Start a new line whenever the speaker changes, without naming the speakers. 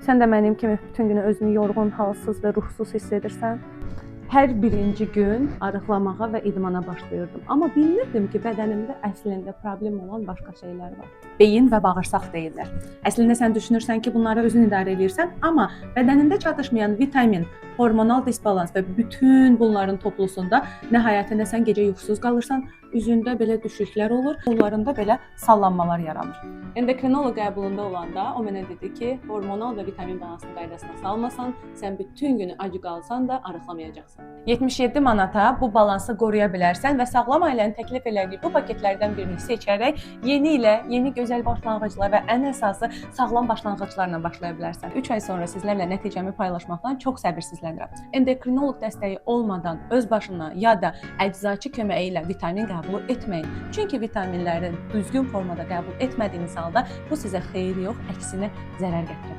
Sən də mənim kimi bütün günü özünü yorğun, halsız və ruhsuz hiss edirsən? Hər birinci gün arıqlamağa və idmana başlayırdım. Amma bilmirdim ki, bədənimdə əslində problem olan başqa şeylər var. Beyin və bağırsaq deyirlər. Əslində sən düşünürsən ki, bunları özün idarə eləyirsən, amma bədənində çatışmayan vitamin, hormonal disbalans və bütün bunların toplusunda nəhayətində sən gecə yuxusuz qalırsan, üzündə belə düşüklər olur, qollarında belə sallanmalar yaranır. Endokrinoloq qəbulunda olanda o mənə dedi ki, hormonal və vitamin balansını qaydasına salmasan, sən bütün günü acı qalsan da arıqlamayacaqsan. 77 manata bu balansı qoruya bilərsən və sağlam ailənin təklif elədiyi bu paketlərdən birini seçərək yeni ilə, yeni gözəl başlanğıclar və ən əsası sağlam başlanğıclarla başlaya bilərsən. 3 ay sonra sizlərlə nəticəmi paylaşmaqdan çox səbirsizlənirəm. Endokrinoloq dəstəyi olmadan öz başına ya da əczaçı köməyi ilə vitamin qəbul etməyin. Çünki vitaminləri düzgün formada qəbul etmədiyiniz halda bu sizə xeyir yox, əksinə zərər gətirə bilər.